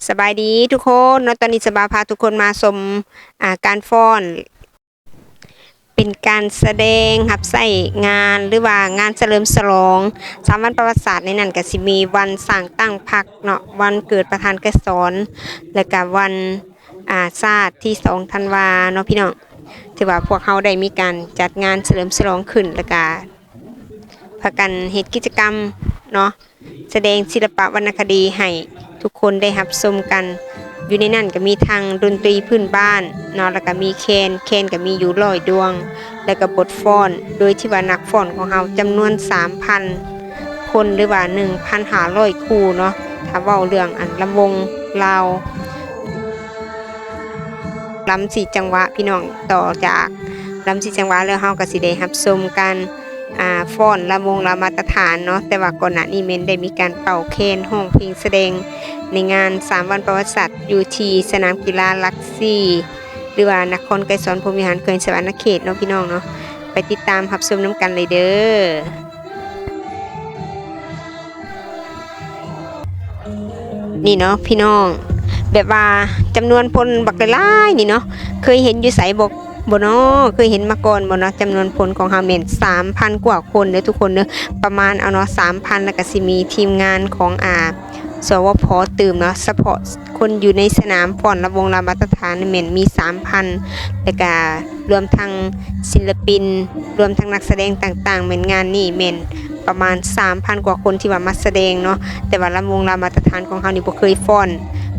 ສະບາຍດີທຸກຄົນເນາະ, ຕອນນີ້ສະບາພາທຸກຄົນມາຊົມ ອ່າ ການຟ້ອນ ເປັນການສະແດງຮັບໃຊ້ງານ ຫຼືວ່າງານສະເຫຼີມສະຫຼອງສາມວັນປະຫວັດສາດ. ໃນນັ້ນກະຊິມີວັນສ້າງຕັ້ງພັກເນາະ, ວັນເກີດປະທານໄກສອນ ແລະກະວັນ ອ່າ ຊາດທີສອງທັນວາເນາະພີ່ນ້ອງ, ຖືວ່າພວກເຮົາໄດ້ມີການຈັດງານສະເຫຼີມສະຫຼອງຂຶ້ນ ແລະກະພາກັນເຮັດກິດຈະກຳເນາະ ສະແດງສິລະປະວັນນະຄະດີໃຫ້ທຸກຄົນໄດ້ຮັບຊົມກັນ. ຢູ່ໃນນັ້ນກະມີທັງດົນຕີພື້ນບ້ານເນາະ ແລ້ວກະມີແຄນ, ແຄນກະມີຢູ່ຮ້ອຍດວງ ແລ້ວກະບົດຟ້ອນ ໂດຍທີ່ວ່ານັກຟ້ອນຂອງເຮົາຈຳນວນສາມພັນຄົນ ຫຼືວ່າໜຶ່ງພັນຫ້າຮ້ອຍຄູ່ເນາະ. ຖ້າເວົ້າເລື່ອງອັນລຳວົງລາວ ລຳສີ່ຈັງຫວະພີ່ນ້ອງ, ຕໍ່ຈາກລຳສີ່ຈັງຫວະແລ້ວ ເຮົາກະຊິໄດ້ຮັບຊົມການ ອ່າ ຟ້ອນລຳວົງລາວມາດຕະຖານເນາະ. ແຕ່ວ່າກ່ອນໜ້ານີ້ແມ່ນໄດ້ມີການເປົ່າແຄນ ຮ້ອງເພງສະແດງໃນງານສາມວັນປະຫວັດສາດ ຢູ່ທີ່ສະໜາມກິລາຫຼັກສີ່ ຫຼືວ່ານະຄອນໄກສອນພົມວິຫານ ແຂວງສະຫວັນນະເຂດເນາະພີ່ນ້ອງເນາະ. ໄປຕິດຕາມຮັບຊົມນຳກັນເລີຍເດີ້. ນີ້ເນາະພີ່ນ້ອງ, ແບບວ່າຈຳນວນຄົນບັກຫຼາຍໆນີ້ເນາະ, ເຄີຍເຫັນຢູ່ໃສບໍ່ ບໍ່ເນາະ? ເຄີຍເຫັນມາກ່ອນບໍ່ເນາະ? ຈຳນວນຄົນຂອງເຮົາແມ່ນສາມພັນກວ່າຄົນເດີ້ທຸກຄົນເດີ້, ປະມານເອົາເນາະ ສາມພັນ ແລ້ວກະຊິມີທີມງານຂອງ ອ່າ ສວພ ຕື່ມເນາະ, ສະເພາະຄົນຢູ່ໃນສະໜາມຟ້ອນລຳວົງລາວມາດຕະຖານນີ້ແມ່ນມີສາມພັນ ແລ້ວກະລວມທັງສິນລະປິນ ລວມທັງນັກສະແດງຕ່າງໆ, ແມ່ນງານນີ້ແມ່ນປະມານສາມພັນກວ່າຄົນທີ່ວ່າມາສະແດງເນາະ. ແຕ່ວ່າລຳວົງລາວມາດຕະຖານຂອງເຮົານີ້ບໍ່ເຄີຍຟ້ອນ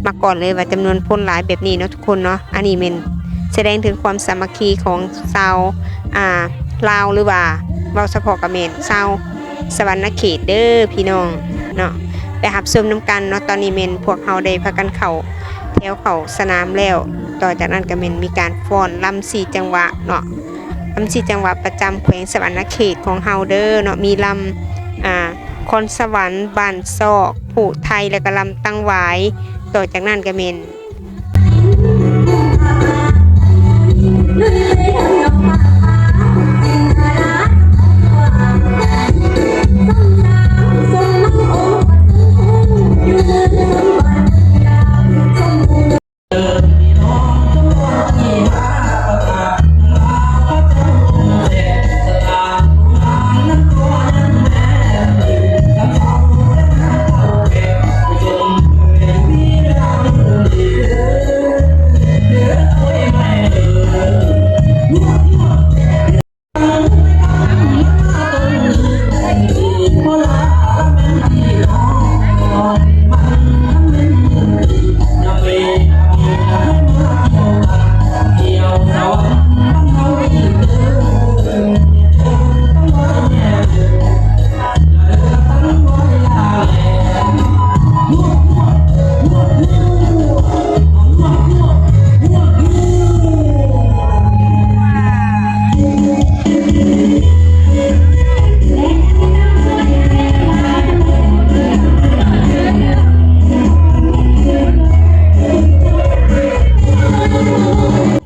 ມາກ່ອນເລີຍວ່າຈຳນວນຄົນຫຼາຍແບບນີ້ເນາະທຸກຄົນເນາະ. ອັນນີ້ແມ່ນສະແດງເຖິງຄວາມສາມັກຄີຂອງຊາວ ອ່າ ລາວ ຫຼືວ່າເວົ້າສະເພາະກະແມ່ນຊາວ ສະຫວັນນະເຂດເດີ້ພີ່ນ້ອງເນາະ, ໄປຮັບຊົມນຳກັນເນາະ. ຕອນນີ້ແມ່ນພວກເຮົາໄດ້ພາກັນເຂົ້າແຖວເຂົ້າສະໜາມແລ້ວ, ຕໍ່ຈາກນັ້ນກະແມ່ນມີການຟ້ອນລຳສີ່ຈັງຫວະເນາະ, ລຳສີ່ຈັງຫວະປະຈຳແຂວງສະຫວັນນະເຂດຂອງເຮົາເດີ້ເນາະ. ມີລຳ ອ່າ ຄອນສະຫວັນ, ບ້ານຊອກ, ຜູ້ໄທ ແລ້ວກະລຳຕັງຫວາຍ. ຕໍ່ຈາກນັ້ນກະແມ່ນ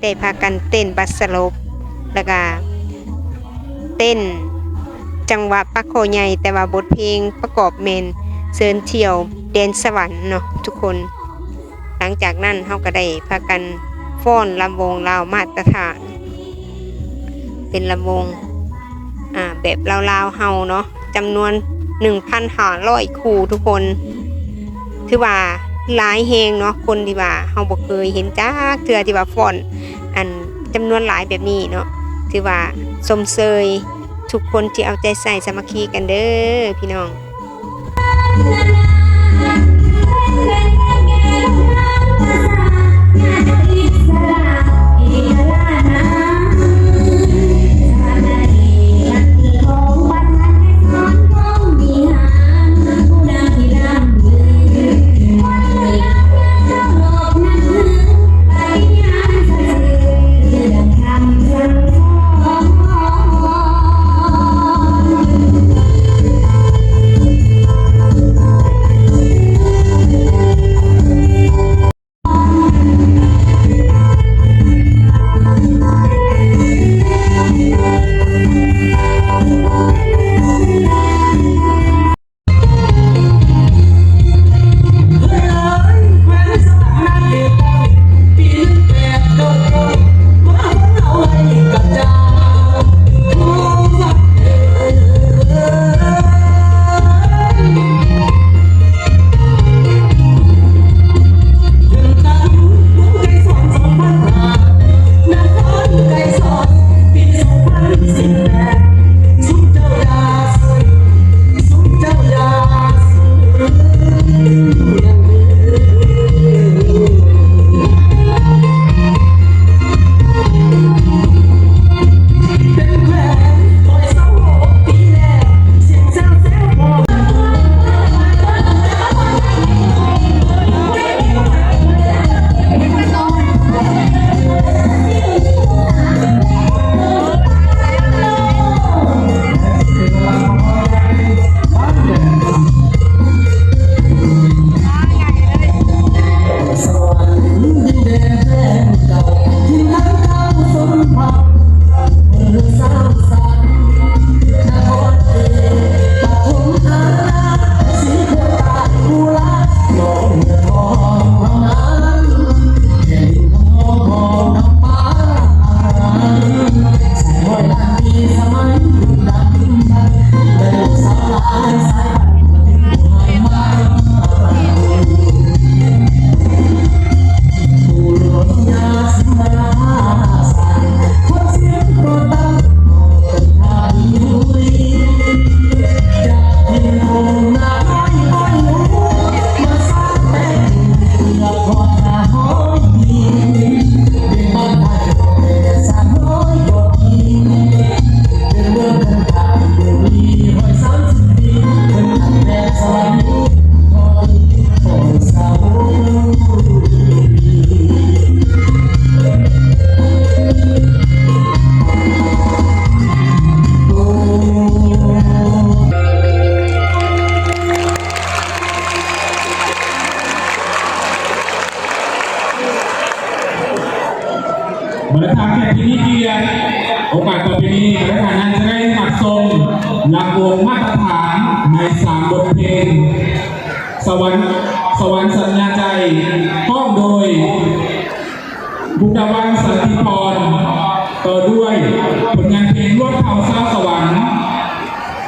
ໄດ້ພາກັນເຕັ້ນບັດສະຫຼົບ ແລ້ວກະເຕັ້ນຈັງຫວະປາກຄໍໃຫຍ່, ແຕ່ວ່າບົດເພງປະກອບແມ່ນເຊີນທ່ຽວແດນສະຫວັນເນາະທຸກຄົນ. ຫຼັງຈາກນັ້ນເຮົາກະໄດ້ພາກັນຟ້ອນລຳວົງລາວມາດຕະຖານ ເປັນລຳວົງ ອ່າ ແບບລາວໆເຮົາເນາະ, ຈຳນວນໜຶ່ງພັນຫ້າຮ້ອຍຄູ່ທຸກຄົນ, ຖືວ່າຫຼາຍແຮງເນາະ. ຄົນທີ່ວ່າເຮົາບໍ່ເຄີຍເຫັນຈັກເທື່ອທີ່ວ່າຟ້ອນ ອັນ ຈຳນວນຫຼາຍແບບນີ້ເນາະ, ຖືວ່າຊົມເຊີຍທຸກຄົນທີ່ເອົາໃຈໃສ່ສາມັກຄີກັນເດີ້ພີ່ນ້ອງ. ບັນດາແຂກທີ່ມີກຽດ, ໂອກາດຕໍ່ໄປນີ້ ບັນດາທ່ານຈະໄດ້ຮັບຊົມລຳວົງມາດຕະຖານໃນສາມບົດເພງ ສະຫວັນ ສະຫວັນສັນຍາໃຈ ຮ້ອງໂດຍ ບຸດຕະວັນ ສັນຕິພອນ ຕໍ່ດ້ວຍຜົນງານເພງລວມເຜົ່າຊາວສະຫວັນ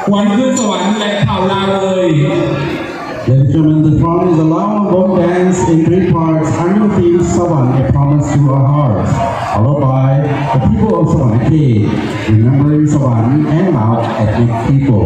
ຄວນຄືນສະຫວັນ ແລະ ເຜົ່າລາວເອີຍ. Ladies and gentlemen, the following is a Lao Bom dance in three parts under the theme Sawan, a promise to our hearts, followed by the people of Sawan Cave, remembering Sawan and Lao ethnic people.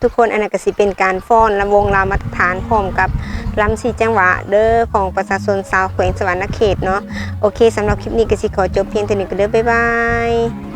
ທຸກຄົນ ອັນນັ້ນກໍຊິເປັນການຟ້ອນລຳວົງລາວມາດຕະຖານ ພ້ອມກັບລຳສີ່ຈັງຫວະເດີ ຂອງປະຊາຊົນຊາວແຂວງສະຫວັນນະເຂດເນາະ. ໂອເຄ ສຳລັບຄລິບນີ້ກໍຊິຂໍຈົບພຽງເທົ່ານີ້ກ່ອນເດີ ບາຍບາຍ.